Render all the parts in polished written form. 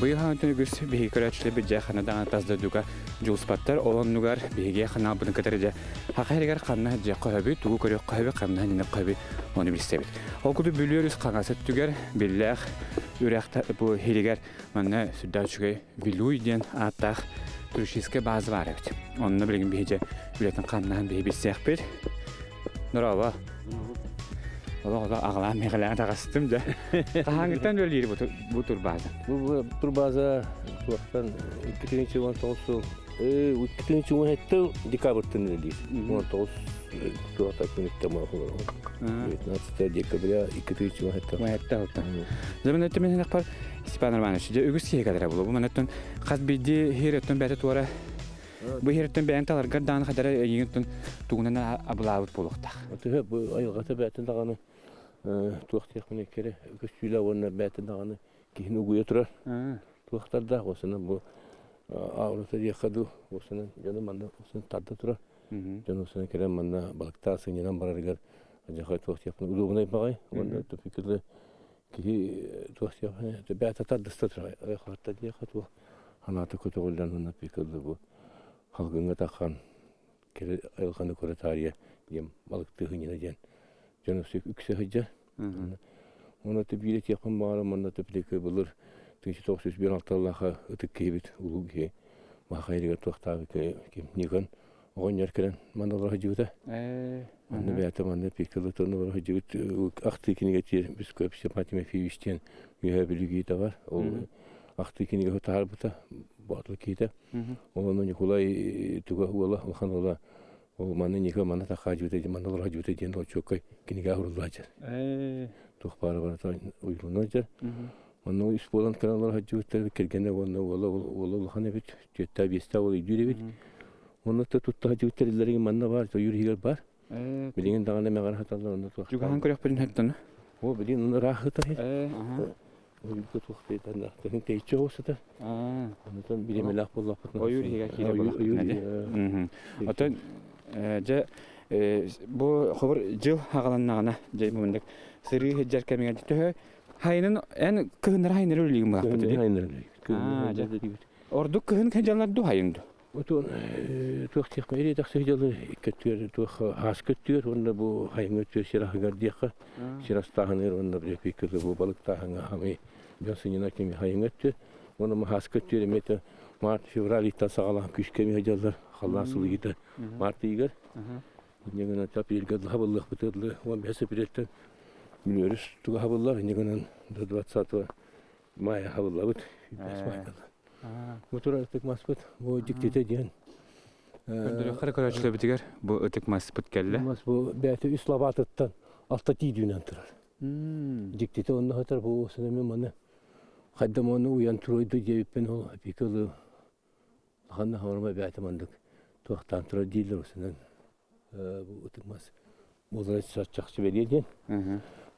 Быйыл хаҥантан үгүс биһиги көрөөччүлэрбит дьэ ханна даҕаны тас дойдуга дьулуспаттар. Ол оннугар биһиги ханаалбытын кытары дьэ Саха сиригэр ханна сылдьыахха сөбүй, тугу көрүөххэ сөбүй, ханна сынньаныахха сөбүй ону билсэбит. Ол курдук Бүлүү өрүс хаҥас өттүгэр Биллээх үрэх бу иһигэр манна сүрдээх үчүгэй Вилюй диэн ааттаах туристическай база баар эбит. Онно билигин биһиги үлэтин хамнаһын биһи билсиэхпит. Дорообо. Олох олох аҕалаан миэхэлээн таҕыстым дьэ. Хаһааҥҥыттан үлэлиир бу турбаза? Бу турбаза туохтан 2019 сыл 2017 декабрьтан үлэлиир. 19 туохта күнүттэн 19 декабря 2017. 17 Дьэ мен өттүмэн ханахпар Степан Романович, дьэ үгүс киһи кэлэрэ буолуо. Бу манаттан хас биирдии хир өттүн бэйэтэ туора бу хир өттүн бэйэҥ таларгар даҕаны хадара эйигин өттүн тугунан абылаабыт буолуохтаах. Төһө бу айылҕата бэйэтин даҕаны туох диэхпиний кэрэ көстүүлэ уонна бэйэтин даҕаны киһини угуйа турар. Туохтардаах осунан бу аурата диэххэ дуу осунан дьону манна осунан тарда турар. Дьон осунан кэлэн манна балыктаан сынньанан барарыгар дьахай туох диэхпин удобнай баҕай уонна тупикылы киһи туох диэхпин бэйэтэ тардыста турар айхатта диэххэ туох санаата көтөҕүллэн уонна пикылы бу халгыҥҥа таххан кэрэ айылҕаны көрө таарыйа диэн балыктыы сынньана диэн дьон үксэ сылдьар. Уонна биир этиэхпин баҕарам манна теплеке былыр 1996 ытык киһибит улуу киһи Махайрыгар туохтаабыт ким Никон оҕонньор кэлэн манна олоро сылдьыбыта. Манна бэйэтэ манна пикалытын олоро сылдьыбыт ахтыы кинигэтигэр Бископ Степан Тимофеевич диэн Үөһээ Бүлүү киһитэ бар. Ол ахтыы кинигэ таһаарбыта боотул киһитэ. Ол онно Ньукулай туга уола улахан уола ол манна Ника манна тахаадьыбыта диэн манна олоро сылдьыбыта диэн отчуоккай кинигэ уһуллааччы. Туох баара барыта уйулунар Онно үс буолан кэлэн олоро сылдьыбыттар кэргэнэ уонна уола уола улахан эбит, түөртээх биэстээх уол өйдүүр эбит. Онно тутта сылдьыбыттар иллэригин манна баар, ойуур иһигэр баар. Билигин даҕаны эмэҕэр сыталлар онно туох. Чугаһан көрөхпүтүн хэттэн. О, билигин онно ыраах сытар. Ойуурга туох тыытаннаахтарын тэйиччи оҕус сытар. Онтон бириэмэлээх буоллахпытына. Ойуур иһигэр киирэ буоллахпытына. Оттон дьэ бу хобур дьыл аҕаланнаҕына дьэ мындык сырыы сылдьар кэмигэр төһө хайынын эн кыһыннары хайыннары үлэлиигин буолаахпыт дии. Хайыннары үлэлиигин. Ордук кыһын дьаллар ду хайын ду? Отон туох диэххэ ириэдэхсэ дьылы көттүөр туох аас көттүөр уонна бу хайыҥҥа өттүөр сир аһыгар диэххэ сир астааһыныгар уонна бүппүккэ бу балыктааһыҥҥа хамый дьон сынньанар кэми хайыҥҥа өттүөр уонна махаас көттүөр эмиэ март февраль ыйтан саҕалаан күүскэ эмиэ дьаллар халлаан сылыйыыта март ыйыгар инньэ гынан апрельга хабыллыахпытыгар дылы 15 апрельтэн мүнүөрүс туга хабыллар инньэ гынан до 20 мая хабыллабыт Бу турар ытык маспыт бу дьиктитэ диэн Көрдөрүөххэ көрөөччүлэрбитигэр бу ытык маспыт кэллэ. Мас бу бэйэтэ үс лабаатыттан алта тиийдүүнэн турар. Дьиктитэ онно сытар бу сынами маны хайдам ону уйан туруйду диэбиппин ол пикалы ханна хаварма бэйэтэ мандык туохтаан турар дииллэр усунан бу ытык мас буолара чахчы бэлиэ диэн.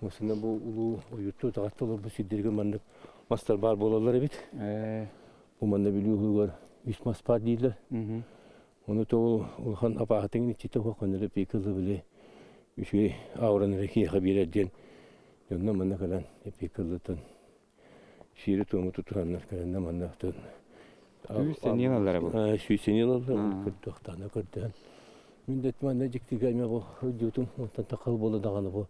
Осунан бу улуу ойутту утаҕатта олорбут сирдэргэ маннык мастар баар буолаллар эбит. Бу манна Бүлүү уһугар үс мас баар дииллэр. Ону то улахан апаахытыҥ иччитэ суох көннөрү пикылы били үчүгэй аураны эрэ киһиэхэ биэрэр диэн дьонно манна кэлэн пикылытын сиэри-туому тутуһаннар кэлэннэ манна Сүүс ылаллара бу. Сүүс ылаллар көрдөхтаана көрдөһөн. Мин да манна дьиктигэ эмиэ бу дьутум онтон тахал буола даҕаны бу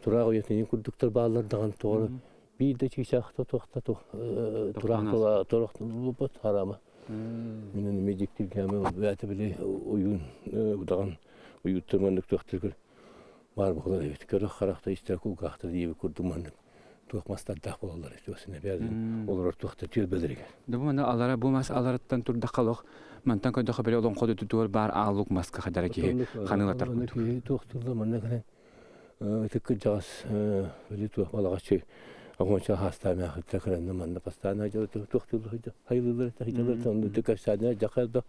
тураах уйатынын курдуктар бааллар даҕаны тоҕо биир да чыычаах туохта тураах торох булбут харама. Мин эмиэ дьиктиргээмэ бэйэтэ били ойуун удаҕан уйууттар маннык туохтар баар буолар эбит. Көрөх харахта истэр кулгаахта диэбит курдук маннык туох мастардаах буолаллар туосуна бэйэлэрин олорор туохта түөлбэлэригэр. Бу маны алара бу мас аларыттан турдахха олох мантан көрдөхө били олоҥхо тутугар баар ааллык маска хадара киһи ханыылатар курдук. Киһи туохтулла манна кэлэн ытык кырдьаҕас били туох балаҕаччы оҥочо хаастаамаахытта кэлэннэ манна бастаан туохтуулла хайылыылар хайдалар онну кэпсээнэ дьахайда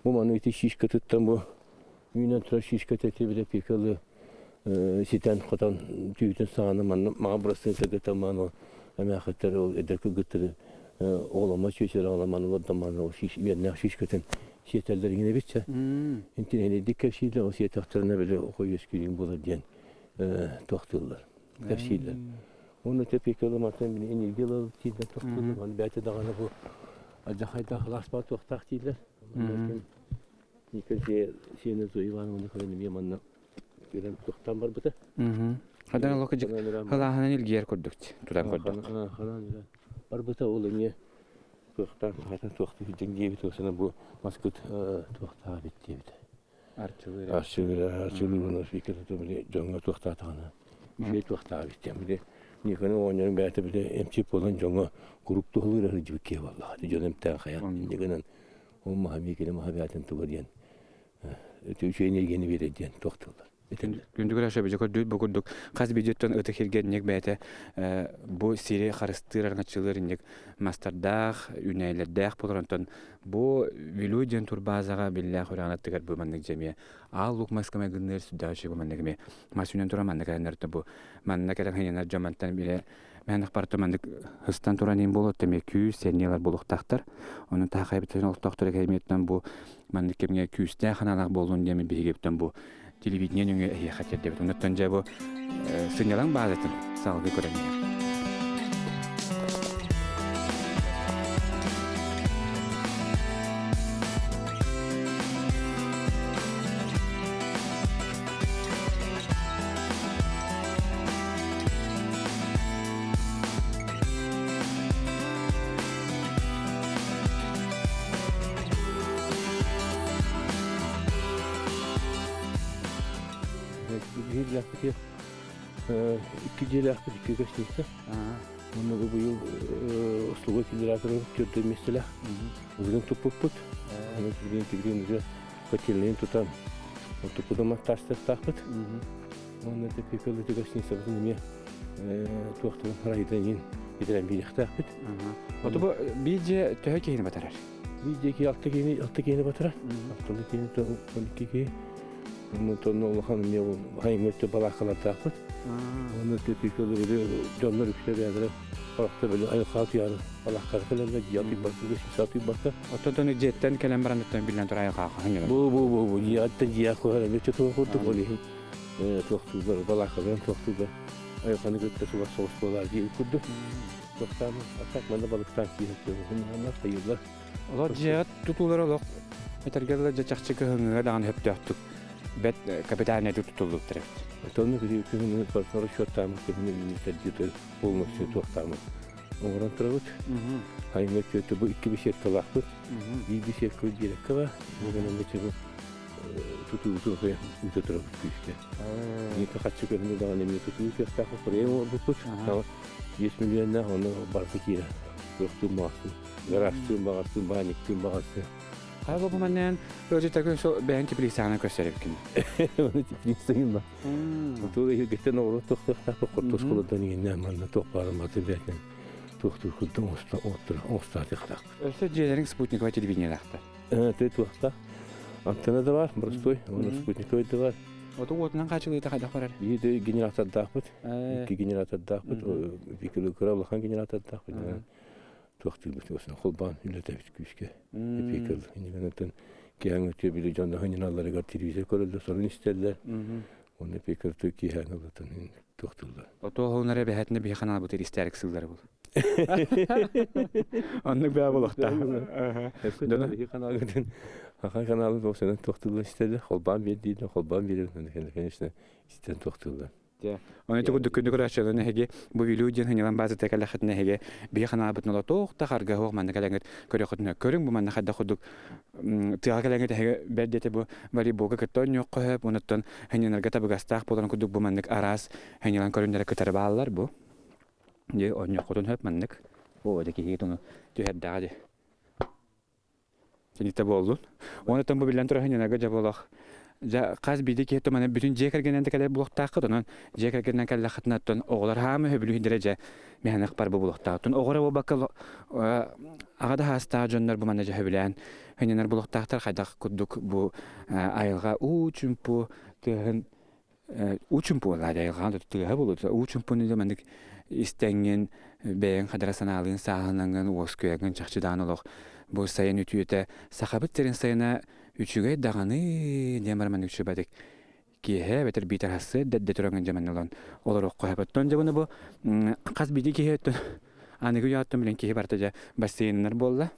бу маны ити шишкатыттан бу үүнэн турар шишката ити били пикалы ситэн-хотон түүтүн саҕана манна маҕа бырастыын сыргытан ол эмээхиттэр ол эдэр кыргыттары оҕоломмо чүөчэлэр оҕоломмону олордон ол үөннээх шишкатын сиэтэллэр иҥин эбит интириэһинэйдик кэпсииллэр ол сиэтэхтэринэ били оҕо үөскүүрүн буолар диэн туохтууллар кэпсииллэр. Уонна тэпиэкэлэ мантан мин энергия ылабыт дииллэр тохтууллар. Маны бэйэтэ даҕаны бу алдьархайдаах алааспар туохтаах дииллэр. Никон сиэнэ Зоя Ивановна кэлэн эмиэ манна кэлэн туохтаан барбыта. Хадан олох халааһынан илгийэр курдук тутан көрдөх. Ханаан барбыта ол эмиэ туохтаан хатан туохтуу сылдьан диэбит осана бу маскыт туохтаах эбит диэбит. Арчылыыр. Арчылыыр, арчылыыр били дьоҥҥо туохтаатаҕына үчүгэй туохтаах эбит диэн били Никоны оҕонньорун бэйэтэ били эмчит буолан дьоҥҥо куруук туһалыыра сылдьыбыт киһи буоллаҕа. Дьон эмтээн хайаан инньэ гынан ол маһа миикини маһа бэйэтин туга диэн үчүгэй энергияны биэрэр диэн туохтууллар. Күндүгүр Ашабыжа көрдүүт бу курдук хас видеоттон ытык хиргэнник бэйэтэ бу сири харыстыыр арҥаччылыыр инник мастардаах, үүнээйилэрдээх болор онтон бу Вилюй диэн турбаазаҕа биллээх үрэҕин аттыгар бу маннык дьэмиэ аал лук маска майгынныыр сүрдээх үчүгэй бу маннык эмиэ мас үүнэн туран маннык кэлэннэр бу манна кэлэн хынньанар дьон мантан билэ мээнэх барыта маннык ыстан туран иин буолуо эмиэ күүс сэниэлэр буолуохтаахтар онон таахайбытын олохтоохтор академияттан бу маннык кэмҥэ күүстээх аналаах буоллун диэн биһигиттэн бу телевидение нөҥүө эһиэхэ тиэрдэбит оннуттан дьэ бу сынньалаҥ баазатын салгыы көрөн иһэр Биһиги икки дьиэлээхпит икки гостиница. Онно бу быйыл услуга генераторы төрдө миэстэлээх. Бүгүн туппуппут. Бүгүн тигрин уже котельныйын тутан туппутун тастыахтаахпыт. Уонна пепелы гостиницабытын эмиэ туохтарын райдан итирэн биэриэхтээхпит. Ото бу биир дьиэ төһө киһини батарар? Биир дьиэ киһи алта киһини алта киһини батарар. Алта киһини 12 киһи. Онно улахан эмиэ хайыҥҥа өттө балааккалардаахпыт. Онно пепелы дьоннор үксэ бэйэлэрэ Орохто били айылҕа утуйаары балааккаҕа кэлэллэр, дьиэ утуйбакка, гостиница утуйбакка. Оттон дьиэттэн кэлэн баран оттон биллэн турар айылҕаҕа хаһан Бу бу бу бу дьиэттэн дьиэ куһар эмиэ туох курдук ол иһин туохтууллар балааккаларын туохтууллар айылҕаны кытта чугас соҕус буолаар диир курдук. Туохтаан атак манна балыктаан киирэр кыһыннар хайыылар. Олор дьиэҕэ тутуулар олох этэргэ дылы дьэ чахчы кыһыҥҥыга даҕаны сөптөөхтүк бэт капитальнайдык тутуллубуттар эбит. Тонну күһүнү партнер счеттааммыт күһүнү министр полностью туохтааммыт оҥорон турабыт. Айыҥҥа түөтэ бу икки беседкалаахпыт. Биир беседка биэрэккэ бар. Бу тутуубутун ыыта турабыт күүскэ. Ника хаччы көрүнү даҕаны эмиэ тутуу кыахтаах проект оҥорбуппут. 5 миллионнаах ону барыта киирэ. Туохтуун баҕастын, гаражтыын баҕастын, баанньыктыын баҕастын. Хайа бу манан ыалдьыттаргын со бэйэн теплицаҕынан көрсөр эбиккин. Оны теплицаҕын ба. Туох иһиргэттэн оҕуруо туохтаах хортуоскалардан иҥиннээн манна туох баарын батын бээтинэн туохтуур курдук оҥостоотуохтаах. Өссө дьиэлэриҥ спутниковай телевидениелаахтар. Ты туохтаах. Антенна да бар, простой, уонна спутниковай да бар. Оту уотунан хаачылыыта хайдах барар? Биир генератордаахпыт, икки генератордаахпыт, кыра улахан генератордаахпыт. Туохтуурбут осна холбоон үлэтэбит күүскэ. Эпикэл инигэнэтэн киһаҥ өтүө били дьонно хыньыналларыгар телевизор көрөллөр, сонун истэллэр. Онно эпикэл ту киһаҥ ылытын туохтууллар. Ото оһолунар эбэһэтинэ биһи ханаабыт истээрик сыллары бул. Оннук бээ болохта. Биһи ханаабытын Хахан каналын туохсанан туохтууллар истэллэр, холбоон биэрдиилэр, холбоон биэрэр, конечно, истэн туохтууллар. Оны ити курдук күндү көрөөччүлэрин эһиги бу Вилю диэн сынньалаҥ баазата кэлэххитинэ эһиги биһи ханаабытын оло туох да харга суох манна кэлэҥҥит көрүөххүтүнэ көрүҥ бу манна хайдах курдук тыаҕа кэлэҥҥит эһиги бэрт диэтэ бу волейболга кытта оонньуохха сөп онуттан сынньанарга табыгастаах буоларын курдук бу маннык араас сынньалаҥ көрүҥнэрэ кытары бааллар бу дьэ оонньуоххутун сөп маннык оо дьэ киһи туну түһэрдэҕэ дии Кинитэ буоллун. Уонна бу биллэн турар сынньанарга дьэ буолуох. Дьэ хас биирдии киһи манна бүтүн дьиэ кэргэнинэн да кэлэр буолуохтааххыт. Онон дьиэ кэргэнинэн кэллэххитинэ оттон оҕолор хаама сөбүлүүрдэрэ дьэ мэһэнэх бар бу буолуохтаах. Оттон оҕо эрэ буолбакка аҕа да саастаах дьоннор бу манна дьэ сөбүлээн сынньанар буолуохтаахтар. Хайдах курдук бу айылҕа уу чумпу тыаһын уу чумпу буолла айылҕаҕа тыаһа буолуо уу чумпуну да маннык истэҥҥин бэйэҥ хадара санаалыын сааһылаҥҥын уоскуйаҥҥын чахчы даҕаны олох бу сайын үтүөтэ сахабыт сирин сайына үчүгэй даҕаны диэн баран маннык үчүгэйдик киэһэ эбэтэр биитэр хассы дэдде туран дьэ манна олорон олоруохха сөп. Оттон дьэ бу хас биирдии киһи өттүн аныгы үйэттэн билин киһи барыта дьэ бассейннар буолла.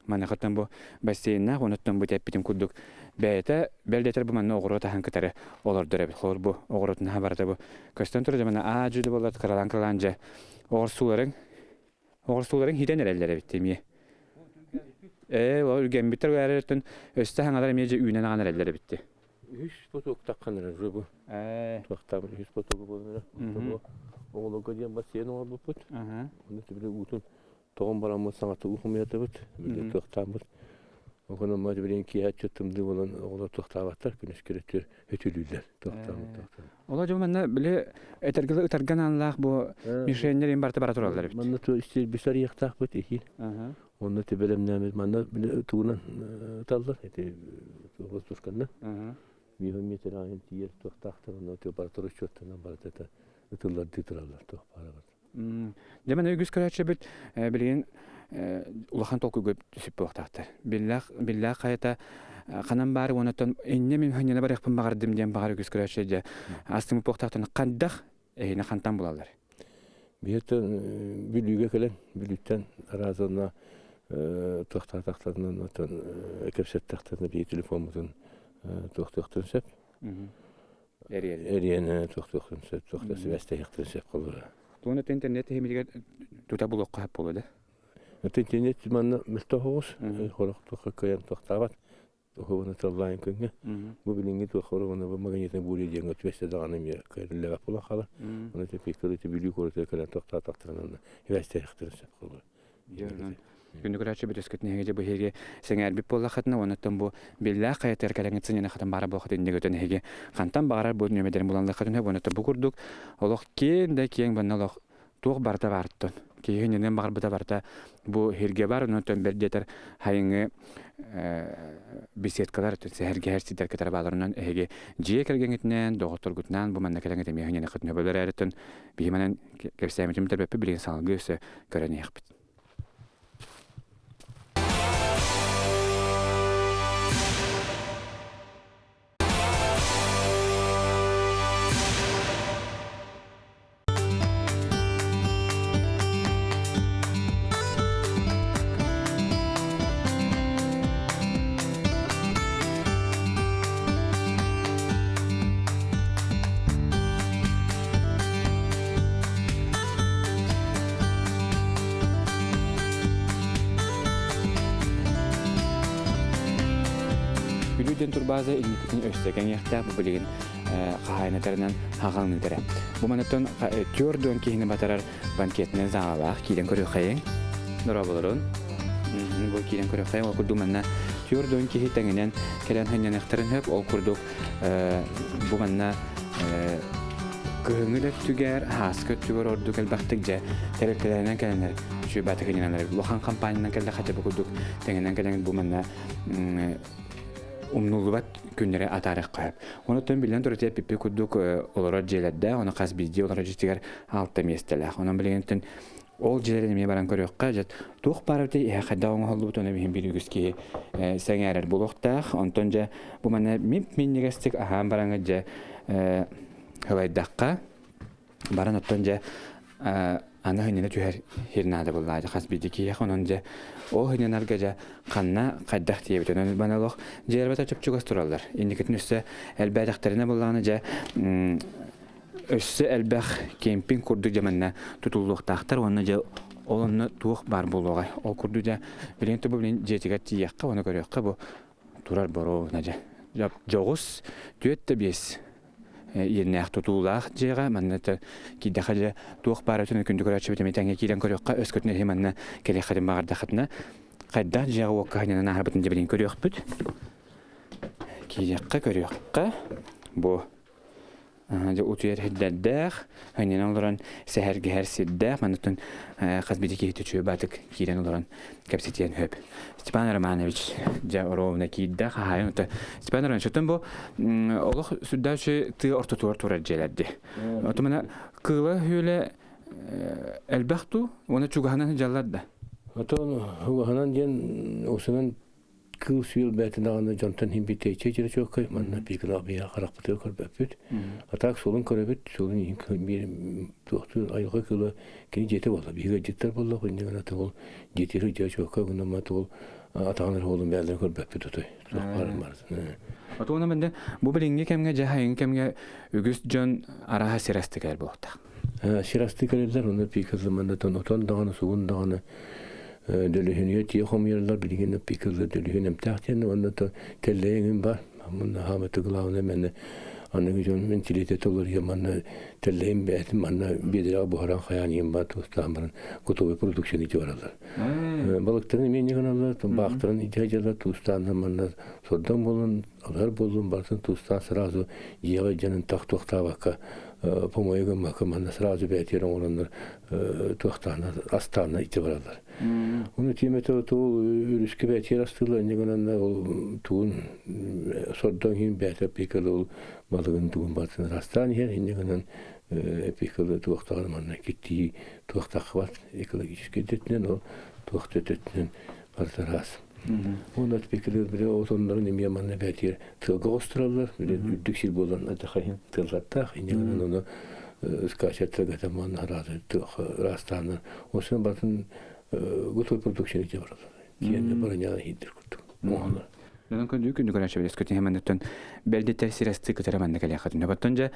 Маныхаттан бу бассейннаах, онуттан бу тэппитим курдук бэйэтэ бэл диэтэр бу манна оҕуруот аһын кытары олордор эбит. Холобур бу оҕуруотун аһа барыта бу көстөн турар дьэ манна аа дьүдү буоллар кыралаан-кыралаан дьэ оҕурсууларыҥ оҕурсууларыҥ хитэн эрэллэр эбит эмиэ. Ээ, ол үргэммиттэр эрэртэн өстө хаҥалар эмиэ дьэ үүнэн аҕан эрэллэр эбит. Үһүс потоктаххын эрэ бу. Туохтаабын үһүс потогу буолан эрэ. Оҕолорго диэн бассейн оҥорбуппут. Онно түбүлэ уутун тоҕон бараммыт саҥата уу хомуйатыбыт. Били туохтааммыт. Оҕону ма билин киэһэ тымныы буолан оҕолор туохтаабаттар күнүскү өттүр өтүлүүллэр туохтааммыт туохтааммыт. Ола дьон манна били этэргэ ытарган аанлаах бу мишеннер им барыта бара тураллар эбит. Манна бисар иэхтаахпыт ихи. Онно тибэлэмнээмит манна били тугунан ыталлар эти воздушканна. Биир метр аайын тиийэр туохтаахтар онно барыта расчеттанан барыта ытыллардыы тураллар туох баара барыта. Дьэ маны үгүс көрөөччүбүт билигин улахан толкуйга сүппүөхтаахтар. Биллээх биллээх хайата ханан баар уонаттан инньэ мин ханньана барыахпын баҕардым диэн баҕар үгүс көрөөччү дьэ астымыппыахтаахтан хандах эһини хантан булаллар. Биһиэттэн Бүлүүгэ кэлэн Бүлүүттэн араазанна туохтаатахтарынан отон кэпсэттэхтэринэ биһи телефоммутун туохтуохтун сөп. Эриэн туохтуохтун сөп, туохта сибээстэһиэхтэрин сөп холура. Туона интернет тиһимигэр тута булуохха сөп буолуо да? Интернет манна мөлтөх оҕус, хорох туохха кыайан туохтаабат. Оһуобуна тыллаайын күҥҥэ. Бу билиҥҥи туох хоругуна бу магнитный буря диэҥҥэ түбэстэ даҕаны эмиэ кыайыллыбат буолан хаалар. Ону теппиккэ Бүлүү куоратыгар кэлэн туохтаатахтарына сибээстэһиэхтэрин сөп холура. Күндү көрөөччү бүтүскүтүн эһиги бу эһиги сэҥээрбит буоллаххытына онуттан бу биллээх хайатыгар кэлэҥҥит сынньана баара буолхат иннигэ өтөн эһиги хантан баҕарар бу нүөмэрдэрин буланлаххытын сөп онуттан бу курдук олох киэҥ да киэҥ банна олох туох барыта баартын киһи ньыныан баҕарбыта барыта бу сиргэ бар онуттан бэрт диэтэр хайыҥы беседкалар сэһэргэһэр сирдэр кытары бааларынан эһиги дьиэ кэргэҥҥитинэн доҕотторгутунаан бу манна кэлэҥҥит эмиэ хынньаныххытын өбөлөр ээреттэн биһи манан кэпсээмитим төрбөппүт билигин салгыы өссө көрөн иһиэхпит. Бүлүү диэн турбааза инникитин өссө кэҥиэхтээх бу билигин хаһаайынатарынан хаҕаҥныытара. Бу манаттан 40 киһини батарар банкетнай заалаах киирэн көрүөххэйиҥ. Дорооболорун. Бу киирэн көрүөххэйиҥ. Ол курдук манна 40 киһи тэҥинэн кэлэн сынньаныахтарын сөп. Ол курдук бу манна кыһыҥҥы да өттүгэр, ааскы өттүгэр ордук элбэхтик дьэ тэрилтэлэринэн кэлэннэр сүбэтик иннэнэр. Улахан компаниянан кэллэ хотя бы курдук тэҥинэн кэлэн бу манна умнуллубат күннэри атаарыахха сөп. Онон биллэн турар пиппи курдук олорор дьиэлэрдээх, ону хас биирдии олорор дьиэтигэр алта миэстэлээх. Онон билигин ол дьиэлэрин эмиэ баран көрүөххэ, дьэ туох баар эбитий, иһэ хайдах оҥоһуллубут, ону иһин биир үгүс киһи сэҥээрэр буолуохтаах. Онтон дьэ бу манна мип-минньигэстик аһаан бараҥҥыт дьэ ылайдахха, баран оттон дьэ аны хынньана түһэр сир наада буоллаа дьэ хас биирдии киһиэхэ онон дьэ ол хынньанарга дьэ ханна хайдах тиийэбит онон бана олох дьиэлэрбэтэ чуп-чугас тураллар инникитин өссө элбээтэхтэринэ буоллаҕына дьэ өссө элбэх кемпинг курдук дьэ манна тутуллуохтаахтар уонна дьэ ол онно туох баар буолуоҕай ол курдук дьэ билигин тубу билин дьиэтигэр тиийиэххэ уонна көрүөххэ бу турар боруобуна дьэ дьоҕус 4 да 5 иэннээх тутуулаах дьиэҕэ манна киирдэххэ дьэ туох баар өтүн күндү көрөөччүбүт эмиэ тэҥҥэ киирэн көрүөххэ өскөтүн эһи манна кэлиэххитин баҕардаххытына хайдах дьиэҕэ уокка ханньанан ааһарбытын дьэ билин көрүөхпүт киириэххэ көрүөххэ бу Дьэ утуйар сирдэрдээх, ынньанан олорон сэһэргэһэр сирдээх, манныттан хас биирдии киһи үчүгэй баатык киирэн олорон кэпсэтиэн сөп. Степан Романович дьэ оруобуна киирдэ, хаһаайын оттон Степан Романович, оттон бу олох сүрдээх үчүгэй тыа ортотугар турар дьиэлэрди. Оттон мана кыыла-үөлэ элбэх дуу, уонна чугаһынан сылдьаллар да? Оттон чугаһынан диэн усунан. Кыыл-сүөл бэйэтин даҕаны дьонтон иһин биир тэйиччи чуоккай, манна пикалаах биһиэхэ харахпытыгар көрбөппүт. А так суолун көрөбүт, суолун иһин биир туохтуур айылҕа кыыла кини дьиэтэ буолла. Биһиги дьиттэр буолла, инньэ гына ол дьиэтигэр дьиэ чуоккай гынаммат ол атаҕын эрэ уолун бэйэлэрин көрбөппүт отой. Туох баарын барытын. Отуона менде бу билиҥҥи кэмҥэ дьэ хайыҥ кэмҥэ үгүс дьон араһа сир астыгар буолуохтаах. Сир асты кэлэллэр, онно пикаллыманнатан отон даҕаны, сугун даҕаны дөлүһүнүгэ тиэ хомуйаллар, билигин пикаллы дөлүһүн эмтээх диэн уонна тэллэйиҥин бар. Манна хааматы главное мене аныгы дьон менталитет олорья манна тэллэйин бээтин манна биэдэрэ буһаран хайаан иһин бар туустаан баран готовый продукцияны ити бараллар. Балыктарын эмиэ гыналлар, баахтарын ити дьалар туустаан манна сордон болон алар боллун барытын туустаан сразу дьиэҕэ дьанын тах туохтаабакка помойа гыммакка манна сразу бээтиэр оҥороннор туохтаана астаана ити бараллар. Ону тиэмэтэ ол өрүскэ бээтиэр астыылар инньэ гынан ол тугун сордоҥ иһин бээтэ пикалы ол балыгын тугун барытын астаан иһэр инньэ гынан пикалы туохтаҕын манна киттии туохтаххыбат экологическай өттүнэн ол туох өттүнэн барыта ыраас. Уонна пикалар били отоннорун эмиэ манна бээтиэр тыалга оҕустараллар, били үрдүк сир буолан адьахайын тыаллартаах, инньэ гынан ону скачаттарга манна ыраастааннар осун батын готовый продукцияны ите бараллар. Киэнне барыняна иһиддер курдук. Оһолор. Онон күндү күндү көрөөччү билескөтүн хэмэннеттен бэлдитер сирасты кытара манна кэлиэххитин. Оттон дьэ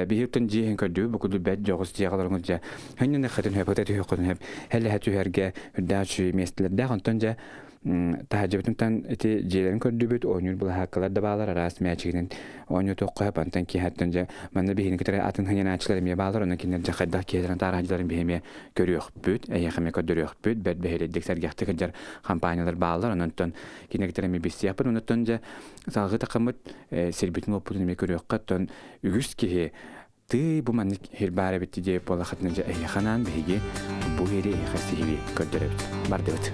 биһиттэн дьиэһин көрдүү бу курдук бэт дьоҕус дьиэҕаларыҥ дьэ хэннэн хатын хөпөтө түһүөххүтүн хөп хэллэһэ түһэргэ үрдээх үчүгэй миэстэлэрдээх онтон дьэ таһаджыбытынтан ити дьиэлэрин көрдүбүт, оонньуур былаһааккалар да баалар, араас мээчигинэн оонньуутуохха сөп, онтон киэһэттэн дьэ манна биһини кытары атын ханьанааччылар эмиэ баалар, онон кинилэр дьэ хайдах киэһэлэрин таараһдьыларын биһи эмиэ көрүөхпүт, эйиэхэ эмиэ көрдөрүөхпүт, бэрт бэһиэлэйдик сэргэхтик сылдьар компаниялар бааллар, онон кинилэр кытары эмиэ билсиэхпит, онон дьэ салгыы тахаммыт сирбитин-уоппутун эмиэ көрүөххэ, оттон үгүс киһи Тыый, бу маннык сир баар эбит диэбит буоллаххытына дьэ эһиэхэ анаан биһиги бу иһири эһиэхэ сиһилии көрдөрөбүт. Бардыбыт.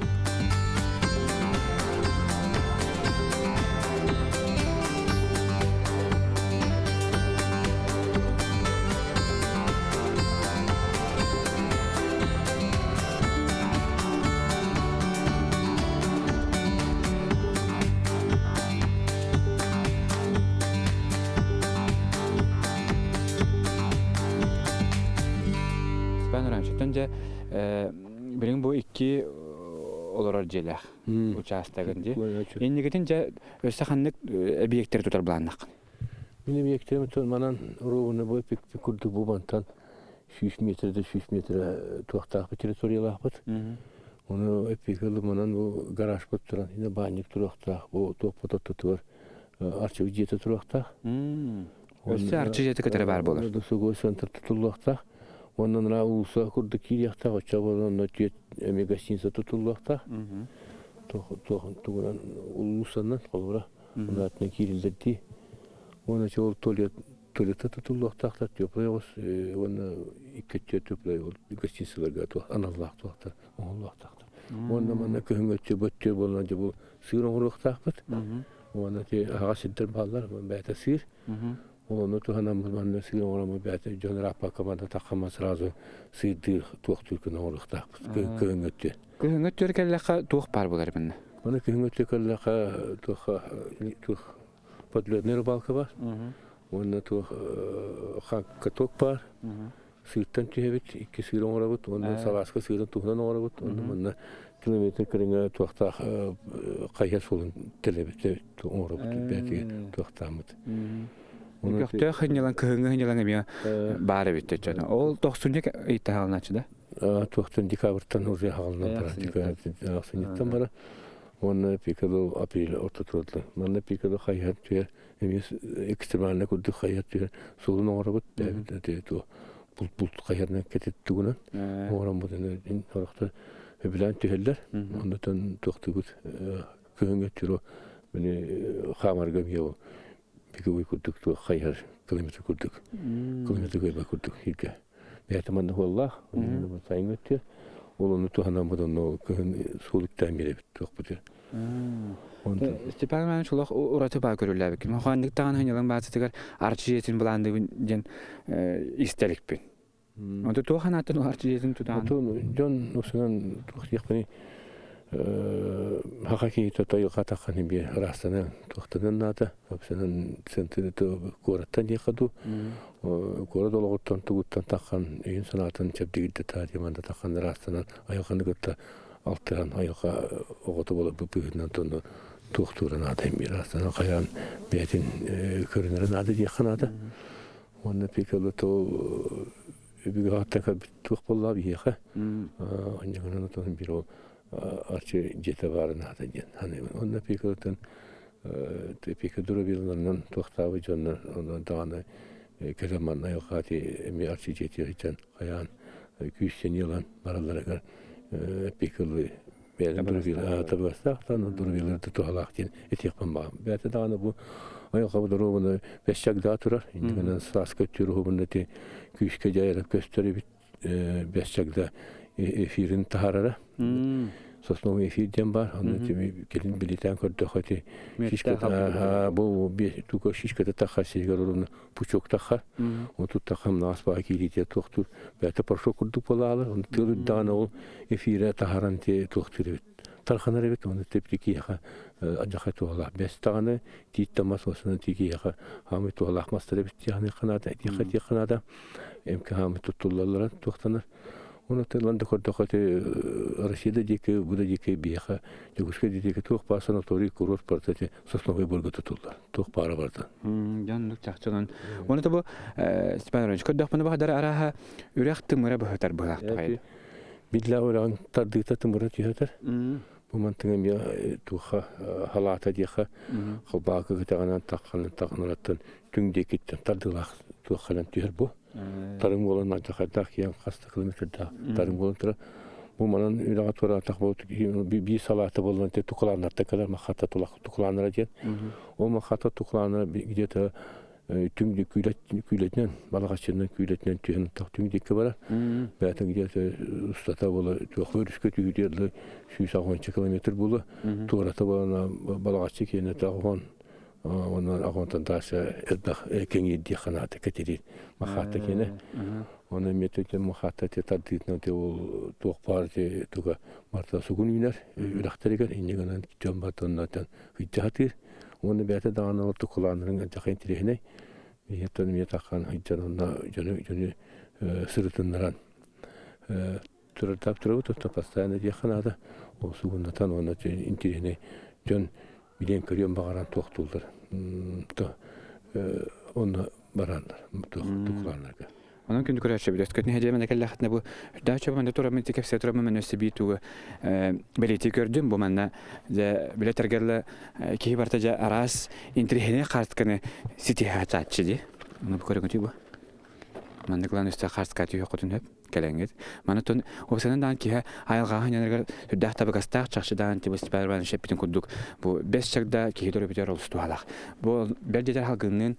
Степан Иванович, дьэ билигин бу икки олорор дьиэлээх учаастагын дии. Инникитин дьэ өссө ханнык объектэри тутар былааннаххын? Мин объектерим манан ровно бу курдук бу мантан 100 метрде 100 метр туохтаахпыт территориялаахпыт. Ону эппикалы манан бу гаражпыт туран баанньык туруохтаах бу туохпут ортотугар арчы дьиэтэ туруохтаах. Өссө арчы дьиэтэ кытары баар буолар. Досуговой центр тутуллуохтаах. Онон ра уулусса курдук киириэхтээх, оччо онно түөрт эмиэ гостиница тутуллуохтаах. Тугунан улууссанан холобура унаатынан киириллэрдии. Уонна ол туалет туалетта тутуллуохтаахтар, теплай оҕус уонна икки өттүгэр теплай гостиницаларга аналлаах туохтар оҥоһуллуохтаахтар. Уонна манна күһүҥҥү өттү бөттүө буолан дьэ бу сыыр оҥоруохтаахпыт. Уонна ити аһаҕас сирдэр бааллар, бэйэтэ сыыр. Ону туһанаммыт манна сыыр оҥороммут бэйэтэ дьон ырааппакка манна таххаммат сразу сыырдыыр туохтуур гына оҥоруохтаахпыт кыһыҥҥы өттү. Кыһыҥҥы өттүгэр кэллэххэ туох баар буолар манна? Маны кыһыҥҥы өттүгэр кэллэххэ туох туох подледная рыбалка бар. Уонна туох каток баар. Сыыртан түһэбит, икки сыыр оҥоробут, уонна салааска сыырын туһунан оҥоробут, уонна манна километр кэриҥэ туохтаах хайа суолун тэлэбит оҥоробут бээтигэ туохтааммыт. Көхтөөх сынньалаҥ, кыһыҥҥы сынньалаҥ эмиэ баар эбит дьоно. Ол тохсунньу ыйта хаалынааччы да? Туохтан декабрьтан уже хаалынан барар, ахсынньыттан барар. Уонна пикало апрель ортотугар. Манна пикало хайыһар түһэр эмиэ экстремальнай курдук хайыһар түһэр суолун оҥоробут булт булт хайыһарынан кэтиттигунан оҥороммут сорохтор сөбүлээн түһэллэр оннотон туохтугут кыһыҥҥы өттүрү мини хаамарга эмиэ ол беговой курдук туох хайыһар километр курдук километр көйбө курдук сиргэ бэйэтэ манна хуоллаах сайыҥҥы өттүгэр ол ону туһанаммыт онно кыһын суол үктээн биэрэбит туохпутугар Степан Иванович олох ураты баа көрүллээбиккин. Ханнык даҕаны сынньалаҥ баазатыгар арчы дьиэтин былаанныыбын диэн истэ иликпин. Онто туох анааттан арчы дьиэтин тутаан? Дьон усунан туох диэхпиний? Хаха киһитэ тойуха тахханы биэ ыраастанан туохтанан наада опсанан центры куораттан диэххэ дуу куорат олоҕуттан тугуттан таххан өйүн санаатын чэбдигирдэ таа манда таххан ыраастанан айылҕаны кытта алтыһан айылҕа оҕото буолар быһыытынан тонну туохтуура наада ыраастанан хайаан бэйэтин көрүнэрэ наада диэххэ наада уонна пикалы то үбүгү кэлбит туох буоллаа биһиэхэ анньаҕынан отон бир ол арчы дьиэтэ баарын аата диэн саныыбын уонна пикалытын пика дуробиланан туохтаабы дьоннор онон даҕаны кэлэн манна айылҕаати эмиэ арчы дьиэтигэр сылдьан хайаан күүс-сэниэ ылан баралларыгар пикалы бэйэлэрин дуробила табыгастаах даҕаны дуробилары да туһалаах диэн этиэхпин баҕам бэйэтэ даҕаны бу айылҕабыт доруобуна бэс чагда турар иннигинэн сааскы өттүгэр уһубунна ити күүскэ дьайара көстөр эбит бэс чагда эфирин таһаарара сосновый эфир диэн баар онно кэлин билитээн көрдөххө ити шишката бу тука шишката тахха сиригэр олорно пучок тахха отут тахха мнаас баа кииритэ туохтуур бэйэтэ порошок курдук буолаалар оны тыал үрдэҕинэ ол эфирэ таһааран туохтуур эбит тарханар эбит оны тепти киһиэхэ адьаха туһалаах бэс даҕаны тиит да мас осунан тии киһиэхэ хаамый туһалаах мастар эбит тиэхэ наада тиэхэ тиэхэ наада эмке хаамый туттуллаллара туохтанар Оны тылан да көрдөххө Россия да диэки, бу да диэки биһиэхэ Дьокуускай да диэки туох баар санаторий, курорт барыта ити сосновый борго тутуллар. Туох баара барыта. Дьон чахчынан. Оны тобу Степан Иванович көрдөхпүнэ баһдара арааһа үрэх тымыра быһытар быһаах тухайд. Биллээх үрэҕин тардыыта тымыра түһэтэр. Бу мантыҥа эмиэ туха халаата диэхэ халбаакы кытэҕинэн тахханан тахханараттан түҥ диэкиттэн тардыылаах туохханан түһэр бу. Тарыҥ буолан алдьархайдаах киэн хас да километрдаах тарыҥ буолан турар. Бу манан үлэҕэ туораатах биир салаата буолан тукулааннарта кэлэр махата тукулааннара диэн. Ол махата тукулааннара где-то түҥ күүлэтинэн балаҕаччынан күүлэтинэн түһэн түҥ диэки барар. Бэйэтэ где-то устата буола туох өрүскэ түһүү 160 километр буола. Туората буолан балаҕаччы киэнэ тоҕон Онон аҕонтон дальше элбэх кэҥиирдии ханаата кэтириир махаата киэнэ. Оны эмиэ махаата те тардыытынан те ол туох баар те туга барыта сугун үүнэр үрэхтэригэр инньэ гынан дьон барыта ыйдьа сатыыр. Уонна бэйэтэ даҕаны ол тукулааннарын алдьархай интэриэһинэй. Биһиэттэн эмиэ таххан ыйдьан онно дьону дьону сырытыннаран турардаап турабыт оттон постоянно диэххэ наада. Ол сугуннатан уонна интэриэһинэй дьон билиэн-көрүөн баҕаран туохтууллар онно бараннар тукулааннарга. Онон күндү көрөөччүбүт өскөтүн нэһилиэмэнэ кэллэхтинэ бу үрдээх чөбө манна тураммын ити кэпсээ тураммын мен өссө биир тугу бэлиэтии көрдүм бу манна дьэ билэ тэргэллэ киһи барыта дьэ араас интириэһинэй хаартыканы ситиһааччы дии ону бу көрөҥүтүй бу маннык ылан өссө хаартыка түһүөххүтүн сөп кэлэҥҥит. Маны тон уопсайынан даҕаны киһи айылҕаҕа ньанарыгар сүрдээх табыгастаах чахчы даҕаны типа Степан Иванович эппитин курдук бу бэс чагда киһи төрөпүтүгэр олус туһалаах. Бу бэл диэтэр халгынныын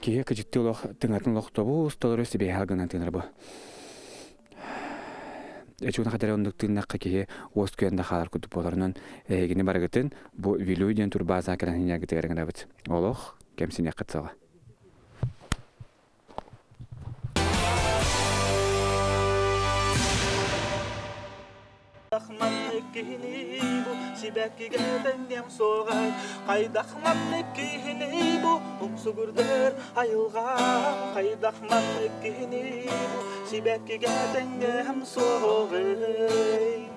киһи кыдьыктыы олох тыҥатын олох тобус толору сибиэһэ халгынан тыынар бу. Эчугун хатары оннук тыыннахха киһи уоскуйан да хаалар курдук буоларынан эһигини барыгытын бу Вилюй диэн турбааза кэлэн хинньагытыгар ыҥырабыт. Олох кэмсиниэххит саҕа. Киһини бу сибэккигэ тэҥниэм суоҕай хайдах маннык киһини бу умсугурдар айылҕам хайдах маннык киһини бу сибэккигэ тэҥниэм суоҕай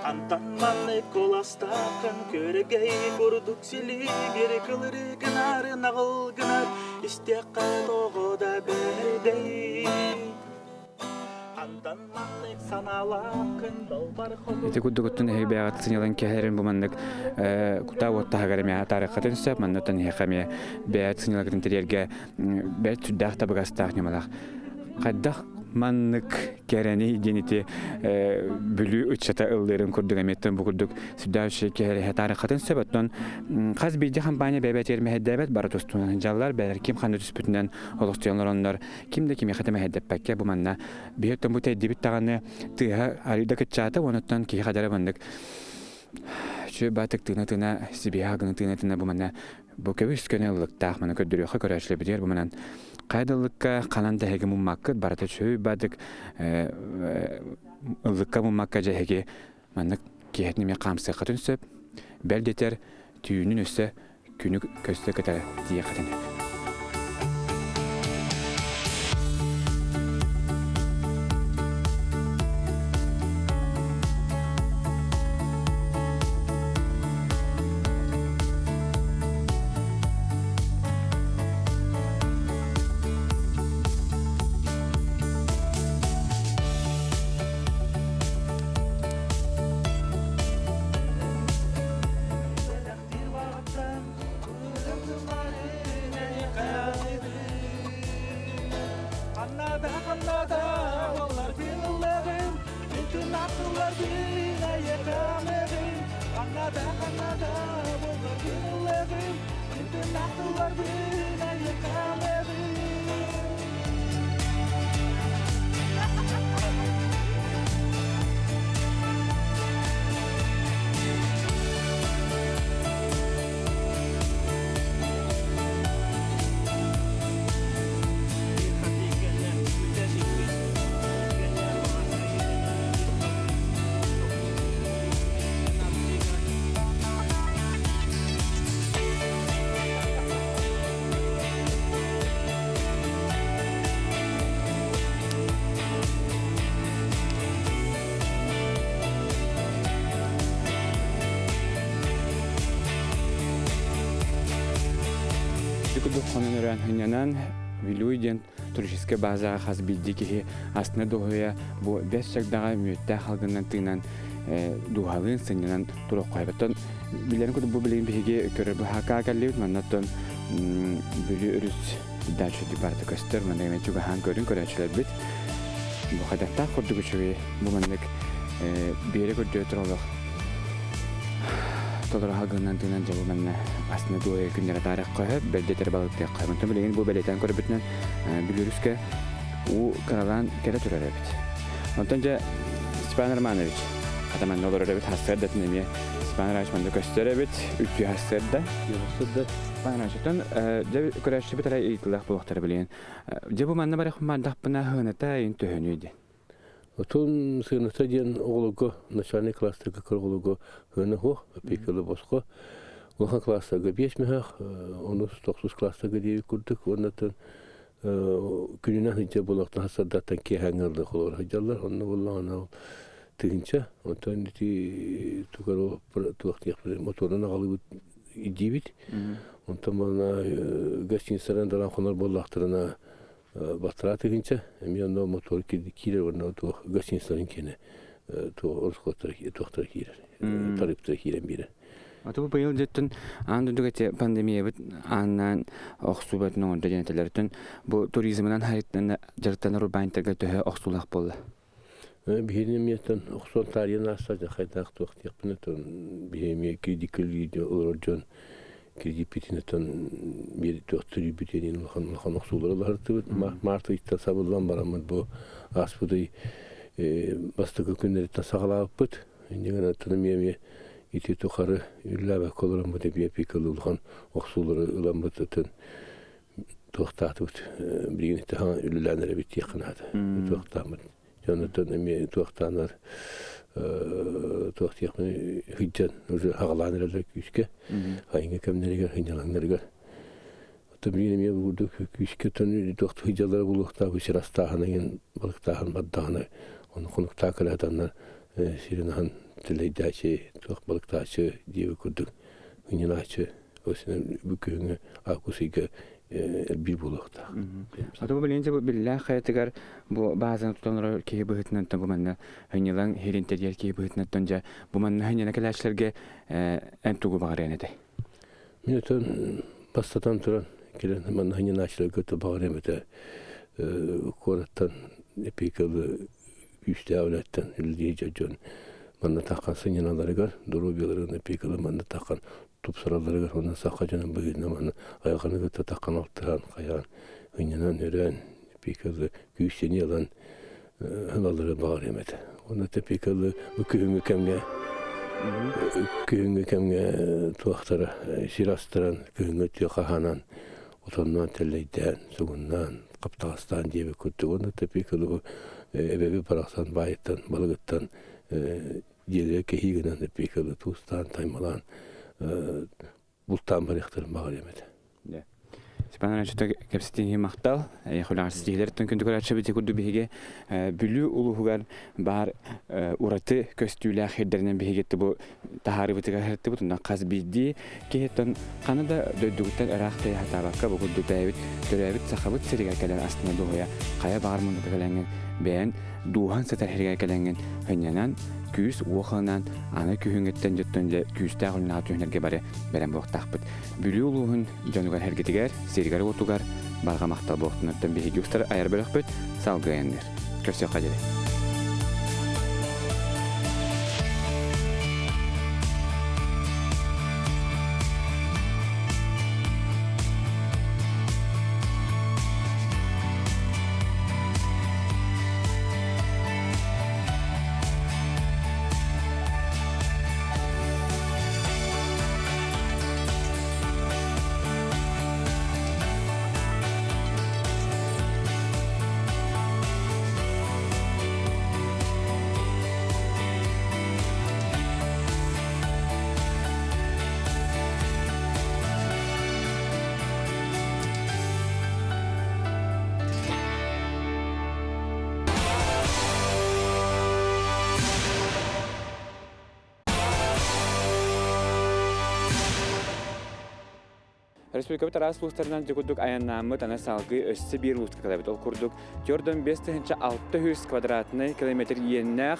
Антан маннык куоластааххын күөрэгэй курдук силигир кылыры гынар наҕыл гынар истиэххэ тоҕо да бэрдэй Антан маннык санаалааххын далбар хотун Ити курдугуттан эһиги бэйэҕит сынньалаҥ кэһэрин бу маннык кутаа уоттаһыгар эмиэ атаарыаххытын сөп. Манныттан эһиэхэ эмиэ бэйэҕит сынньалаҥҥытын тэрийэргэ бэрт сүрдээх табыгастаах ньымалаах. Хайдах маннык кэрэни диэн ити Бүлүү ыччата ыллыырын курдук эмиэттэн бу курдук сүрдээх үчүгэй киһи таарыхатын сөп оттон хас биирдии компания бэйэ-бэйэтигэр мэһэйдээбэт бары тустунан сылдьаллар бэйэлэр ким ханна түспүтүнэн олохсуйан олороннор ким да кимиэхэ да мэһэйдэппэккэ бу манна биһи бу тэйдибит даҕаны тыаһа арыый да кыччаата уонуттан киһи хадара маннык үчүгэй баатык тыына-тыына сибиэһэ гына тыына-тыына бу манна Бу көбүс көнө ыллыктаах маны көрдөрүөххэ көрөөччүлэрбитигэр бу манан хайа да ыллыкка ханан да эһиги муммаккыт барыта үчүгэй баадык ыллыкка муммакка дьэ эһиги Маннык киэһэтин эмиэ хаамсыаххытын сөп. Бэл диэтэр, түүнүн өссө күнү көстө кытары тиийиэххитин сөп. Курдук хонон өрөөн хынньанан Вилюй диэн туристическай базаҕа хас биирдии киһи астына дуоһуйа бу бэс чагдаҕа мүөттээх халгынан тыынан дууһалыын сынньанан туруохха Оттон билэрин курдук бу билигин биһиги көрөр быһаакка кэллибит маннаттан Бүлүү өрүс дача барыта көстөр манна эмэ чугаһаан көрүн көрөөччүлэрбит бу хайдахтаах курдук үчүгэй бу маннык биэрэ көрдөө тураллах толору халгынан тыынан дьэ бу манна астына дуойа күннэрэ таарыахха сөп бэлдэтэр балыктыахха онтон билигин бу бэлиэтээн көрбүтүнэн Бүлүү өрүскэ уу кыралаан кэлэ турар эбит онтон дьэ Степан Романович хата манна олорор эбит хассыардатын эмиэ Степан Романович манна көстөр эбит үтүө хассыарда Хассыарда Степан Романович оттон дьэ көрөөччүбүт эрэ ыйытыылаах буолуохтара билигин дьэ бу манна барах мардахпына хыната ин төһөнүй диэн Отун сыаната диэн оҕолорго начальный класстарга кыра оҕолорго хыана суох, опекалы босхо. Улахан класстарга биэс мөһөөх, онус тохсус класстарга диэбит курдук уоннаттан күнүнэн сылдьар буолуохтан сарсыардаттан киэһээҥҥи ыллыы холобур сылдьаллар. Онно буоллаҕына ол тыһыынча, онтон ити тугар туох диэхпиний моторун аҕалыыбыт диибит. Онтон манна гостиницанан далан хонор буоллахтарына Бастара тыһыынча эмиэ онно мотуор киирэр уонна туох гостиницаларын киэнэ туох ороскуоттара туохтара киирэр тарыыптара киирэн биэрэр. Аты бу быйыл дьэттэн аан дойдуга эти пандемиябыт ааннаан охсубатын оҥордо диэн этэллэриттэн бу туризмынан дьарыктанар урбаанньыттарга төһө охсуулаах буолла? Биһиги эмиэттэн охсон таарыйан ааста хайдах туох диэхпинэ биһи эмиэ кредиккэ олорор дьон кредиппитин оттон биир туох төлүүрбүтүн улахан улахан охсуулары улаһыртыбыт. Март ыйтан сабыллан бараммыт бу ааспыт ый бастакы күннэриттэн саҕалаабыппыт. Инньэ гынан эмиэ эмиэ ити тухары үллээбэккэ олороммут эмиэ пикалы улахан охсуулары ыламмыт оттон туохтаатыбыт билигин ити хаҥа үлэлээн эрэбит диэххэ наада туохтааммыт дьонуттан эмиэ туохтаанар туох диэхпин сылдьан уже хаҕалаан эрэллэр күүскэ айыҥҥа кэмнэригэр сынньалаҥнарыгар оттон билигин эмиэ бу курдук күүскэ туох сылдьаллара булуохтаах сир астааһын эҥин балыктааһын бардаҕына ону хонуктаах кэлэ сирин аһын тэлэйдээчи туох балыктааччы диэбит курдук ынньанааччы бу күһүҥҥү август ыйга элбиир буолуохтаах. Аты бу билигин бу биллээх хайатыгар бу баазаны тутан олорор киһи быһыытынан бу манна ынньалаҥ иһирин тэрийэр киһи быһыытынан дьэ бу манна ынньана кэлээччилэргэ эн тугу баҕарыан этэй? Мин отон бастатан туран кэлэн манна ынньанааччыларга баҕарыам этэ куораттан эпиэкэлы күүстээх үлэттэн үлэлии дьон манна таххан сынньаналларыгар, доруобуйаларын опекалы манна таххан тупсаралларыгар уонна саха дьонун быһыытынан манна айылҕаны кытта таххан алтыһан, хайаан, ынньанан, өрөөн, опекалы күүс-сэниэ ылан ылаллары баҕарыам этэ. Уонна опекалы бу күһүҥҥү кэмҥэ күһүҥҥү кэмҥэ туохтара сир астаран, күһүҥҥү өттүгэр хаһаанан, отонноон, тэллэйдээн, сугуннаан, хаптаҕастаан диэбит курдук. Уонна опекалы бу эбэбит барахсан баайыттан, балыгыттан Дьиэлэрэ кэһии гынан эпиэкэлэ туустаан, таймалаан бултаан барыахтарын баҕарыам этэ. Степан Иванович, кэпсэтиини махтал. Эйэхүлэҕэр күндү көрөөччү бити курдук биһиги Бүлүү улууһугар баар ураты көстүүлээх сирдэринэн биһиги бу таһаарыыбытыгар сырыттыбыт. Онон хас биирдии киһиттэн хана да дойдугуттан ыраах тэйэ сатаабакка бу курдук бэйэбит төрөөбүт сахабыт сиригэр кэлэн астына дуоһуйа хайа баҕар муннукка кэлэҥҥин бэйэн дууһан сытар сиригэр кэлэҥҥин һынньанан күүс уох ылынан аны күһүҥҥүттэн дьоттон дьэ күүстээх үлэҕэ түһүнэргэ бары бэлэм буолуохтаахпыт. Бүлүү улууһун дьонугар эргитигэр, сиригэр-уотугар барҕа махтал буолуохтунуттан биһиги устар айар бөлөхпүт салгыы айанныыр. Көрсүөххэ диэри. Республикабыт араас улуустарынан дьэ курдук айаннааммыт аны салгыы өссө биир улууска кэлэбит. Ол курдук 45 600 квадратнай километр иэннээх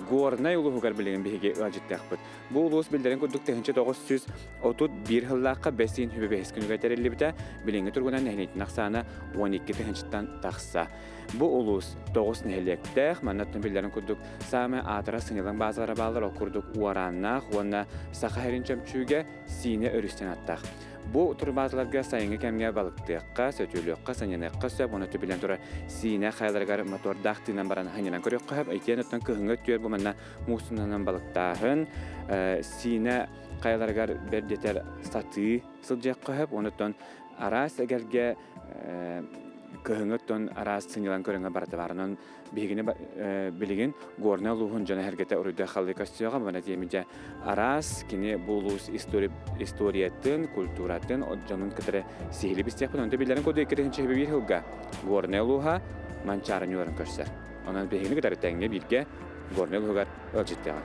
Горнай улууһугар билигин биһиги ыалдьыттаахпыт. Бу улуус биллэрин курдук 1931 сыллаахха бэс ыйын сүбэ бэһис күнүгэр тэриллибитэ. Билиҥҥи туругунан нэһилиэнньэтин ахсаана 12 тыһыынчаттан тахса. Бу улуус тоҕус нэһилиэктээх, манна биллэрин курдук саамай аатыра сынньалаҥ баазалара бааллар, ол курдук Уорааннаах уонна Саха сирин чөмчүүгэ Сиинэ өрүстэн аттаах. Бу турбаазаларга сайыҥҥы кэмҥэ балыктыахха, сөтүөлүөххэ, сынньаныахха сөп, уонна билэн турар Сиинэ хайаларыгар мотордаах тыынан баран сынньанан көрүөххэ сөп. Итиэн оттон кыһыҥҥы өттүгэр бу манна муусунанан балыктааһын, Сиинэ хайаларыгар бэрдэтэр сатыы сылдьыахха сөп, онуттан араас эгэлгэ кыһыҥҥы оттон араас сынньалаҥ көрүҥэ барыта баар. Онон биһигини билигин Горнай улууһун дьоно сэргэтэ уруйда халыы көстүөҕэ. Мана тиэмидьэ араас кини бу улуус историятын, культуратын дьонун кытары сиһили бистиэхпит. Онто биллэрин курдук 2001 сылга Горнай улууһа Манчаары ньуурун көрсөр. Онон биһигини кытары тэҥҥэ бииргэ Горнай улууһугар ыалдьыттыаҕа.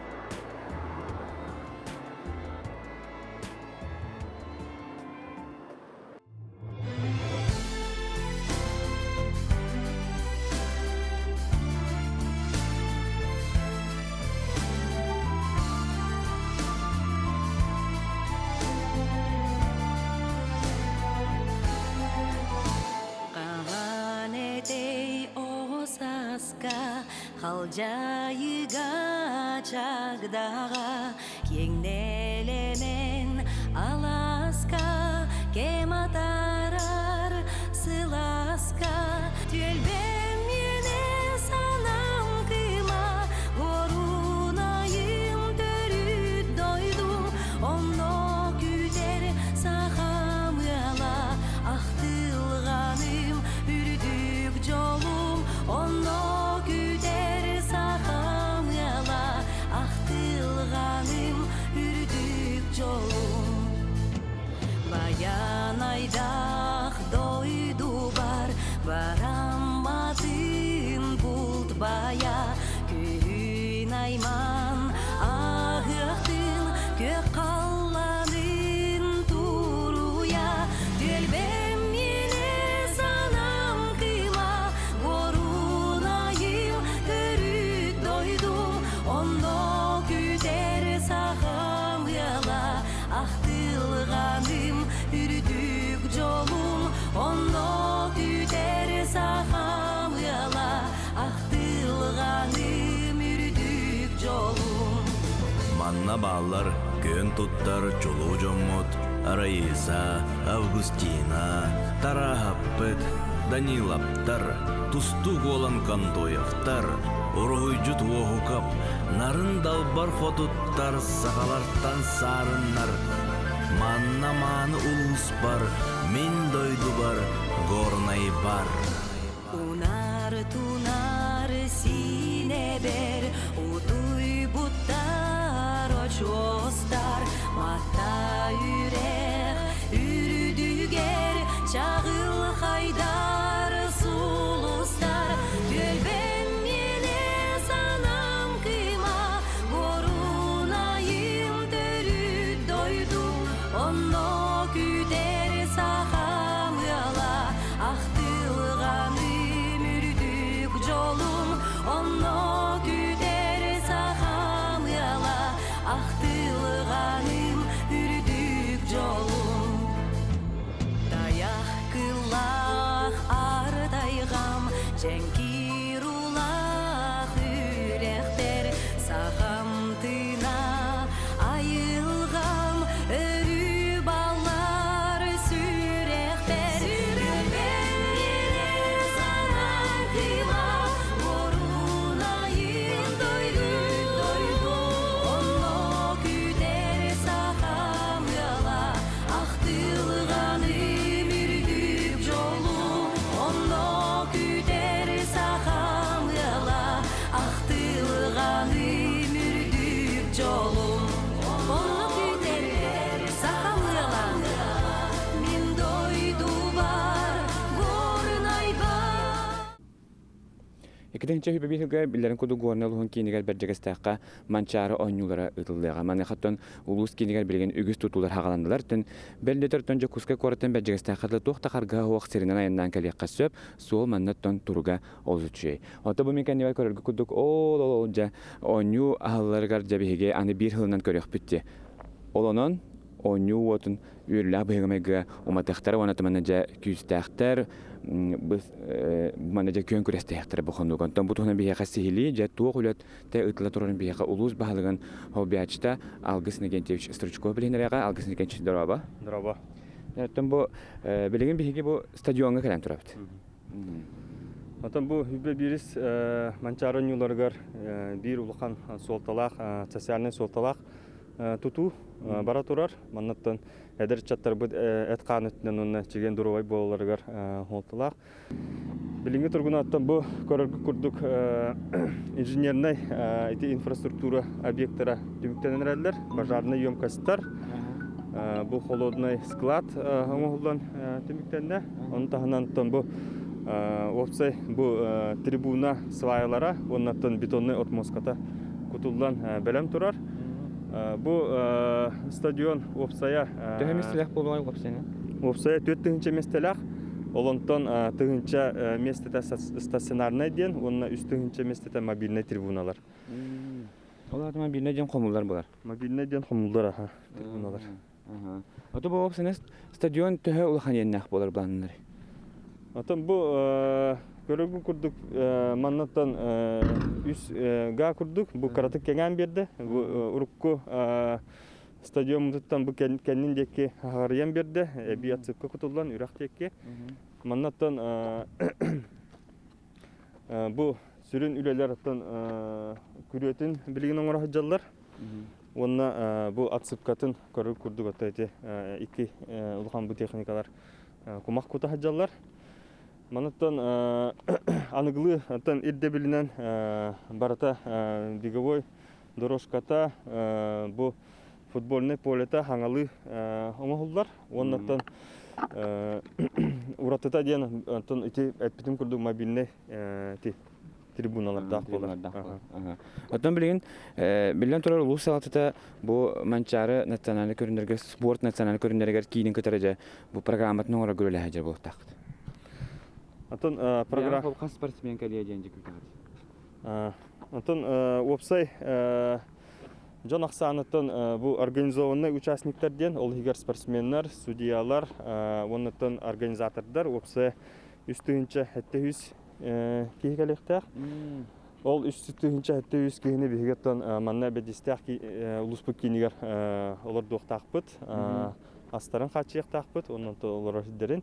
Хаһан этэй оҕо сааска халдьаайыга чагдаҕа киэҥ нэлэмэн алааска кэм атаарар сылааска түөлбэм миэнэ санаам кыыма Уорунайым төрүт дойдум онно күүтэр сахам ыала ахтылҕаным үрдүк дьолум онно күүтэр сахам ыала ахтылҕаным үрдүк дьолум Баянайдаах дойдубар барамматын булт бая күн айман аһыахтын күөх халланын туруйа түөлбэм миэнэ санаам кыыма Горунайым төрүт дойдум онно күүтэр сахам ыала ахтылҕаным үрдүк дьолум онно күүтэр сахам ыала ахтылҕаным үрдүк дьолум Манна бааллар күөн туттар чулуу дьоммут Раиса, Августина, Тараһаппыт, Даниловтар, Тустуук уолан Контоевтар, Уруһуйдьут Уоһукап, Нарын далбар хотуттар сахалартан саарыннар. Манна мааны улуус бар, мин дойдубар Горнай бар. Унаар тунаар сиинэбэр утуйбуттар. Онно күүтэр сахам ыала, ахтылҕаным үрдүк дьолум. Тайах кыллаах артайҕам, дьэҥкир улаах үрэхтэр, сахам тыына айылҕам өрүү баллар сүрэхпэр. Сүрэхпэр санаан кыыла, Орунайын дойду дойду, онно күүтэр сахам ыала, ахтылҕаным үрдүк дьолум, онно күүтэр сахам ыала, ахтылҕаным үрдүк дьолум, онно күүтэр сахам ыала, мин дойдубар Горнайбар. Иккитинчи үбүбиһилгэ биллэрин курдук Горнай улууһун киинигэр Бэрдьигэстээххэ Манчаары оонньуулара ыытыллыаҕа. Маныхаттан улуус киинигэр билигин үгүс тутуулар хаҕаланнылар. Түн бэллэтэртэн Дьокуускай куораттан Бэрдьигэстээххэ дылы туох да харгыһа суох сиринэн айаннаан кэлиэххэ сөп. Суол маннаттан туруга олус үчүгэй. Онто бу мин кэннибэр көрөргө курдук ол ол ол дьэ оонньуу аһылларыгар дьэ биһиги аны биир сылынан көрүөхпүт дии. Ол онон оонньуу уотун үөрүүлээх быһыыга-майгыга уматыахтара уонна манна дьэ күүстээхтэр манна дьэ күөн күрэстэһиэхтэрэ бу хонууга. Онтон бу туһунан биһиэхэ сиһилии дьэ туох үлэтэ ыытыла турарын биһиэхэ улуус баһылыгын солбуйааччыта Алгыс Иннокентьевич Стручков билиһиннэриэҕэ. Алгыс Иннокентьевич, дорообо. Дорообо. Оттон бу билигин биһиги бу стадиоҥҥа кэлэн турабыт. Оттон бу үбэ биирис Манчаары оонньууларыгар биир улахан суолталаах, социальнай суолталаах тутуу бара турар. Маннаттан эдэр ыччаттарбыт эт-хаан өттүнэн уонна чэгиэн доруобай буолалларыгар суолталаах. Билиҥҥи тургунаттан бу көрөргүт курдук инженернай ити инфраструктура объектара түмүктэнэн эрэллэр. Пожарнай емкостар, бу холодный склад оҥоһуллан түмүктэннэ. Ону таһынан бу уопсай бу трибуна сваялара уонна бетоннай отмостката кутуллан бэлэм турар. Бу стадион уопсайа Төһө миэстэлээх буолуой уопсайынан? Уопсайа 4000 миэстэлээх. Олонтон тыһыынча миэстэтэ стационарнай диэн уонна 3000 миэстэтэ мобильнай трибуналар. Ол аата мобильнай диэн хомуллар буолар. Мобильнай диэн хомуллар аха трибуналар. Ото бу уопсайынан стадион төһө улахан иэннээх буолар былааннар? Отон бу көрөгүн курдук маннаттан үс га курдук бу кыратык кэҥээн биэрдэ. Бу урукку стадиоммутуттан бу кэннин диэки аҕарыйан биэрдэ. Эбии отсыпка кутуллан үрэх диэки. Маннаттан бу сүрүн үлэлэр оттон күрүөтүн билигин оҥоро сылдьаллар. Уонна бу отсыпкатын көрөр курдук отто ити икки улахан бу техникалар кумах кута сылдьаллар. Манаттан аныгылыы оттон ирдэбилинэн барыта беговой дорожката бу футбольнай полета хаҥалыы оҥоһуллар. Уоннаттан уратыта диэн оттон ити эппитим курдук мобильнай ити трибуналардаах буолар. Оттон билигин биллэн турар улуус салалтата бу Манчаары национальнай көрүннэргэ спорт национальнай көрүннэригэр киинин кытары дьэ бу программатын оҥорорго үлэлэһэ дьэ буолуохтаахпыт. Оттон программа хас спортсмен кэлиэ диэн дьиккүтэҕит? Оттон уопсай дьон ахсааныттан бу организованный участниктар диэн ол иһигэр спортсменнар, судьялар уоннаттан организатордар уопсай 3700 киһи кэлиэхтээх. Ол 3700 киһини биһиги оттон манна бэдистээх улууспут киинигэр олордуохтаахпыт, астарын хааччыйыахтаахпыт, онон олорор сирдэрин.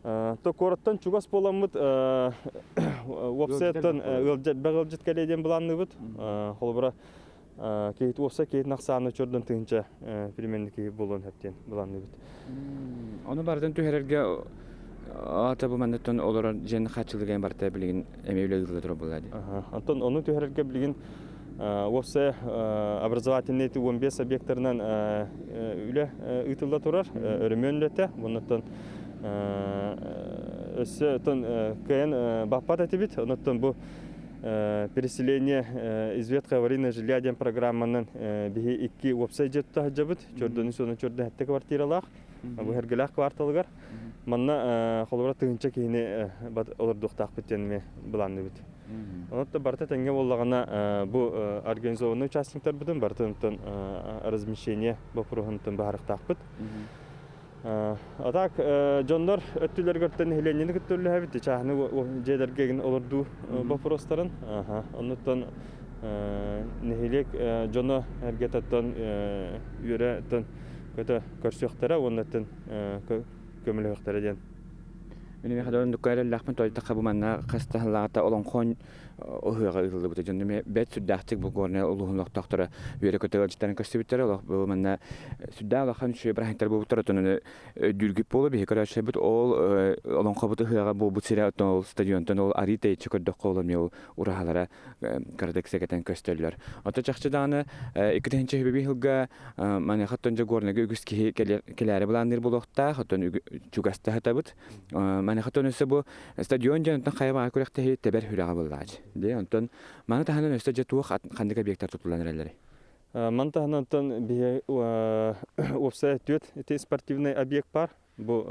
То куораттан чугас буоламмыт уопсайаттан ыалдьыт ыалдьыт кэлиэ диэн былаанныыбыт. Холобура, киһит уопсай киһитин ахсаана чордон тыһыынча примерно киһи буолуон сөп диэн былаанныыбыт. Ону барытын түһэрэргэ аата бу манныттан олорор дьиэн хааччылыгын барыта билигин эмиэ үлэ ыытылла турар буолла дии. Онтон ону түһэрэргэ билигин уопсай образовательный 15 объектарынан үлэ ыытылла турар, өрөмүөн үлэтэ. Оннуттан өссө оттон кыайан баппат этибит. Онуттан бу переселение из ветхого аварийного жилья диэн программанан биһи икки уопсай дьиэ тута сылдьабыт. Чөрдөнү суонун чөрдө сэттэ квартиралаах. Бу Эргэлээх кварталыгар. Манна холобура тыһыынча киһини олордуохтаахпыт диэн эмиэ былаанныыбыт. Онон барыта тэҥҥэ буоллаҕына бу организованный участниктарбытын барытын размещение боппуруоһунтан быһаарыахтаахпыт. А так дьоннор өттүлэригэр нэһилиэнньэни кытта үллэһэбит чааһыны дьиэлэргэ олордуу боппуруостарын. Оннуттан нэһилиэк дьоно эргэтаттан үөрэ көтө көрсүөхтэрэ уонна көмөлөһүөхтэрэ диэн. Мин эмиэ хадарын дукка эрэллээхпин тойтахха бу манна хастаһылаата олоҥхон ыһыаҕа ыытыллыбыта. Дьон эмиэ бэрт сүрдээхтик бу Горнай улууһун олохтоохторо үөрэ-көтө ыалдьыттарын көрсүбүттэрэ. Олох бу манна сүрдээх улахан үчүгэй бырааһынньыктар буолбуттар. Оттон өйдүүргүт буолуо биһиги көрөөччүлэрбит ол олоҥхобут ыһыаҕа буолбут сирэ оттон ол стадионтан ол арыы тэйиччи көрдөххө ол эмиэ ол ураһалара кыратык сэгэтэн көстөллөр. Оттон чахчы даҕаны 2021 сылга маныаха оттон дьэ Горнайга үгүс киһи кэлээри былаанныыр буолуохтаах, оттон чугастаһытабыт. Маныаха оттон өссө бу стадион дьэ онтон хайа баҕа күрэхтэһии тэбэр сүрэҕэ буоллаач. Дьэ онтон маны таһынан өссө дьэ туох ханнык объектар тутуллан эрэллэрий? Маны таһынан оттон биһи уопсай түөрт ити спортивный объект бар. Бу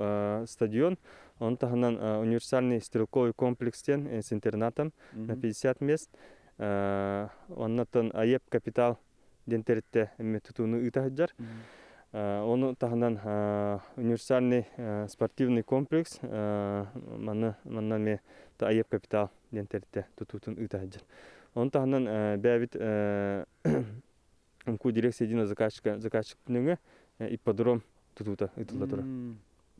стадион, он таһынан универсальный стрелковый комплекс диэн с интернатом на 50 мест. Оннотон АЕП Капитал диэн тэрилтэ эмиэ тутууну ыыта сылдьар. Ону таһынан универсальный спортивный комплекс манна манна эмиэ АЕП Капитал диэн тэрилтэ тутуутун ыыта сылдьар. Ону таһынан бэйэбит МКУ дирекция единого заказчика заказчик нөҥө ипподром тутуута ыытылла турар.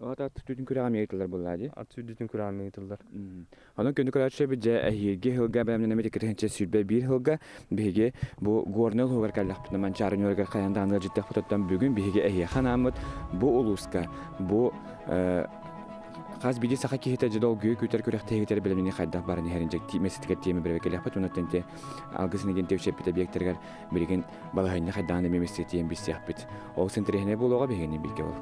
Ата түтүн күрэҕэ эмиэ ыытыллар буоллаа дии. Ат сүүрдүүтүн күрэҕэ эмиэ ыытыллар. Онон күндү көрөөччүлэрбит дьэ эһиилги сылга бэлэмнэнэммит 2021 сылга биһиги бу Горнай улууһугар кэллэхпитинэ Манчаары Ньуурыгар хайаан даҕаны ыалдьыттыахпыт оттон бүгүн биһиги эһиэхэ анааммыт бу улууска бу хас биирдии саха киһитэ дьэ долгуйа күүтэр күрэхтэһиитигэр бэлэмнэнии хайдах баран иһэрин дьэ миэстэтигэр тиэмэ бэрэбиэркэлиэхпит уонна тэнти Алгыс Иннокентьевич эппит объектарыгар билигин балаһыанньа хайдаҕын эмиэ миэстэтийэн билсиэхпит. Ол интэриэһинэй буолуоҕа биһигини бииргэ бол.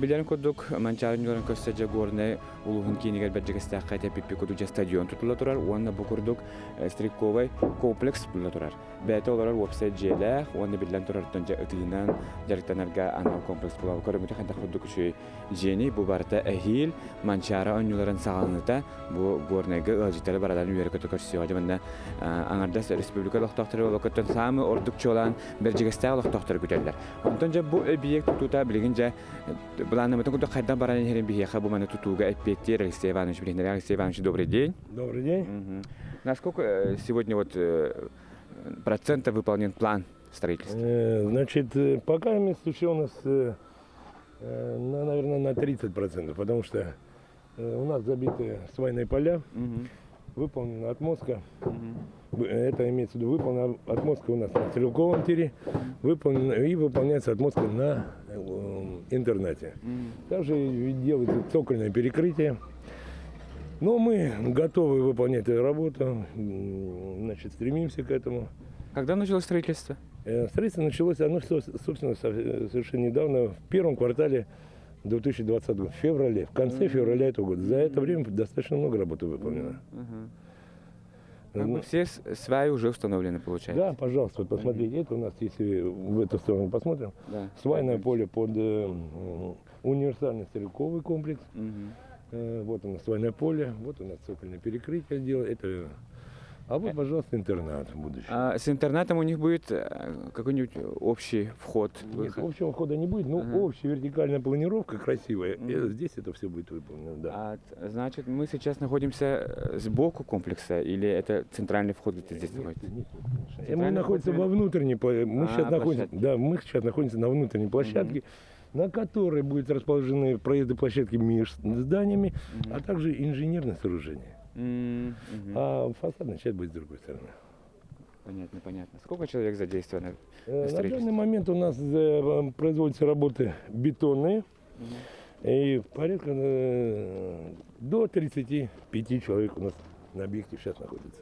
Билэрин курдук, Манчаары ньууран көрсө дьэ Горнай улууһун киинигэр Бэрдьигэстээххэ тэппиппит курдук дьэ стадион тутулла турар уонна бу курдук стрелковай комплекс тутулла турар. Бэйэтэ олорор уопсай дьиэлээх уонна биллэн турартан дьэ ытыынан дьарыктанарга анал комплекс буолар. Көрөммүтэ хайдах курдук үчүгэй дьиэний бу барыта эһиил Манчаары оонньууларын саҕаланыыта бу Горнайга ыалдьыттары бараларын үөрэ-көтө көрсүөҕэ. Дьэ манна аҥардас республика олохтоохторо буолбаккыттан саамай ордук чуолаан Бэрдьигэстээх олохтоохторо күтэллэр. Онтон дьэ бу эбийиэк тутуута билигин дьэ былааннаммытын курдук хайдах баран иһэрин биһиэхэ бу маны тутууга эппиэттиир Алексей Иванович Билиһиннэрэ. Алексей Иванович, добрый день. Добрый день. Насколько сегодня вот процентов выполнен план строительства? Значит, пока еще у нас, наверное, на 30%, потому что у нас забиты свайные поля, выполнена отмостка. Это имеется в виду, выполнена отмостка у нас на стрелковом тире, выполнена, и выполняется отмостка на интернете. Также делается цокольное перекрытие. Но мы готовы выполнять эту работу, значит, стремимся к этому. Когда началось строительство? Строительство началось, оно, собственно, совершенно недавно, в первом квартале 2020 года, в феврале, в конце февраля этого года. За это время достаточно много работы выполнено. Как бы все сваи уже установлены, получается? Да, пожалуйста, вот посмотрите, это у нас, если в эту сторону посмотрим, свайное поле под универсальный стрелковый комплекс. Вот у нас свайное поле, вот у нас цокольное перекрытие дело. Это... А вот, пожалуйста, интернат будущий. А с интернатом у них будет какой-нибудь общий вход? Нет, выход? общего входа не будет, но общая вертикальная планировка красивая. Здесь это все будет выполнено, да. А, значит, мы сейчас находимся сбоку комплекса или это центральный вход где-то здесь Нет, находится? нет, конечно. Мы Центральный находимся вход во внутренней мы А, сейчас находимся, площадке. да, мы сейчас находимся на внутренней площадке, на которой будут расположены проезды площадки между зданиями, а также инженерное сооружение. А фасадная часть будет с другой стороны. Понятно, понятно. Сколько человек задействовано в На строительстве? данный момент у нас производятся работы бетонные. И порядка до 35 человек у нас на объекте сейчас находится.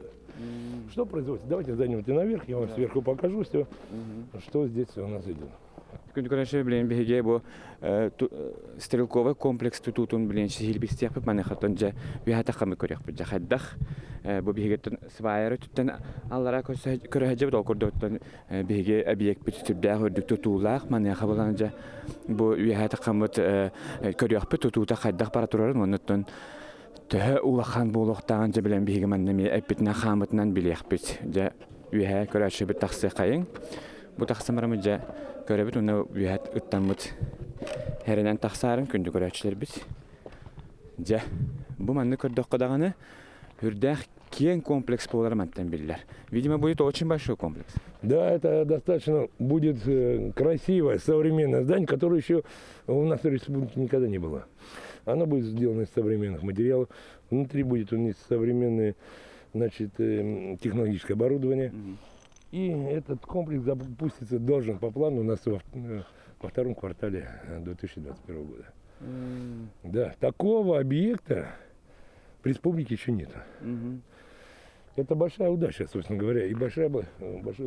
Что производится? Давайте зайдемте наверх, я вам сверху покажу все, что здесь у нас идет. Күндү көрөөччүлэр билигин биһиги бу стрелковый комплекс тутуутун билигин сиһилии билсиэхпит маныхаттан дьэ үөһэ таххаммыт көрүөхпүт дьэ хайдах бу биһигиттэн свайеры түттэн аллара көрөһөдьөбүт ол курдуктан биһиги объекпит сүрдээх үрдүк тутуулаах маныаха булан дьэ бу үөһэ таххаммыт көрүөхпүт тутуута хайдах бара турарын оннуттан төһө улахан буолуохтааҕын дьэ билэн биһиги манна эмиэ эппитинэн хааммытынан билиэхпит дьэ үөһэ көрөөччүбүт тахсыаххайыҥ бу тахсан бараммыт дьэ көрөбүт уонна үөһэ ыттаммыт эрэнэн тахсаарын күндү көрөөччүлэрбит дьэ бу маннык көрдөххө даҕаны үрдээх киэҥ комплекс буолара мантан биллэр видимо будет очень большой комплекс. Да, это достаточно будет красивое, современное здание, которое еще у нас в республике никогда не было. Оно будет сделано из современных материалов. Внутри будет у них современное, значит, технологическое оборудование. И этот комплекс запустится должен по плану у нас во втором квартале 2021 года. Да, такого объекта в республике еще нет. Это большая удача, собственно говоря, и большое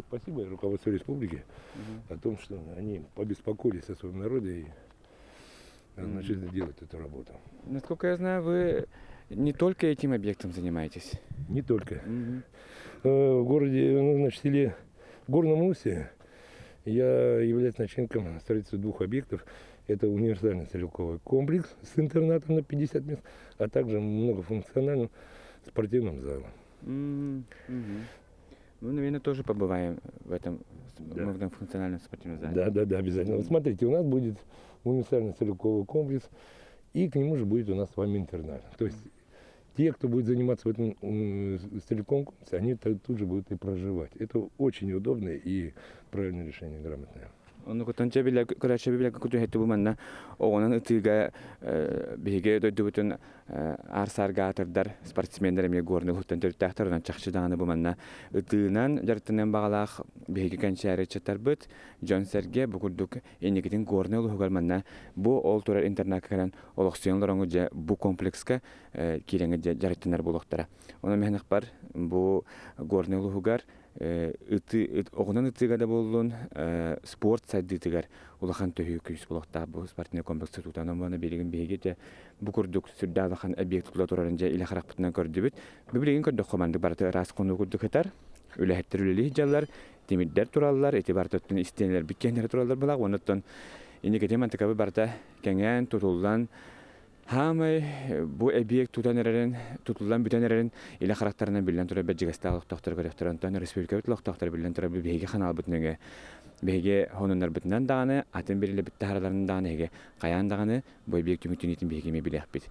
спасибо руководству республики о том, что они побеспокоились о своем народе и, значит, делают эту работу. Насколько я знаю, вы не только этим объектом занимаетесь. Не только. В городе, ну, значит, в селе Горном Улусе я являюсь начальником строительства двух объектов. Это универсальный стрелковый комплекс с интернатом на 50 мест, а также многофункциональным спортивным залом. Мы, наверное, тоже побываем в этом многофункциональном спортивном зале. Да, обязательно. Вот смотрите, у нас будет универсальный стрелковый комплекс, и к нему же будет у нас с вами интернат. То есть те, кто будет заниматься в этом стрелковом комплексе, они тут же будут и проживать. Это очень удобное и правильное решение, грамотное. Оннук дьэ билэ көрөөччү билэ куту бу манна оҕунан ытыыга биһиги дойдубутун аар-саарга аатырдар спортсменнар эмиэ Горнай улууһуттан төрүттээхтэр онон чахчы даҕаны бу манна ытыынан дьарыктаныан баҕалаах биһиги кэнчээри ыччаттарбыт дьон-сэргэ бу курдук инникитин Горнай улууһугар манна бу ол турар интернакка кэлэн олохсуйан олороҥҥут дьэ бу комплекска киирэҥҥит дьэ дьарыктанар буолуохтара. Онон миһэнэхпэр бу Горнай улууһугар оҕунан ытыыга да буоллун спорт сайдыытыгар улахан төһүү күүс буолуохтаах бу спортивный комплекс тутуутан уонна билигин биһиги дьэ бу курдук сүрдээх улахан объект тутула турарын дьэ илэ харахпытынан көрдүбүт. Бу билигин көрдөххө маннык барыта ыраас хонуу курдук ытар. Үлэһиттэр үлэлии сылдьаллар, тимирдэр тураллар, ити барыта өттүн истиэнэлэр бүккэннэрэ тураллар былаах. Оннуттан инникити мантыкабы барыта кэҥээн, тутуллан Хаамай бу эбийиэк тутан эрэрин, тутуллан бүтэн эрэрин илэ харахтарынан биллэн турар бэрдьигэстээх олохтоохтор көрүөхтэрэ. Онтон республикабыт олохтоохторо биллэн турар биһиги ханаалбыт нөҥүө биһиги хонуннарбытынан даҕаны, атын бирилэбит таһараларын даҕаны эһиги хайаан даҕаны бу эбийиэк түмүктүүнүтүн биһиги эмиэ билиэхпит.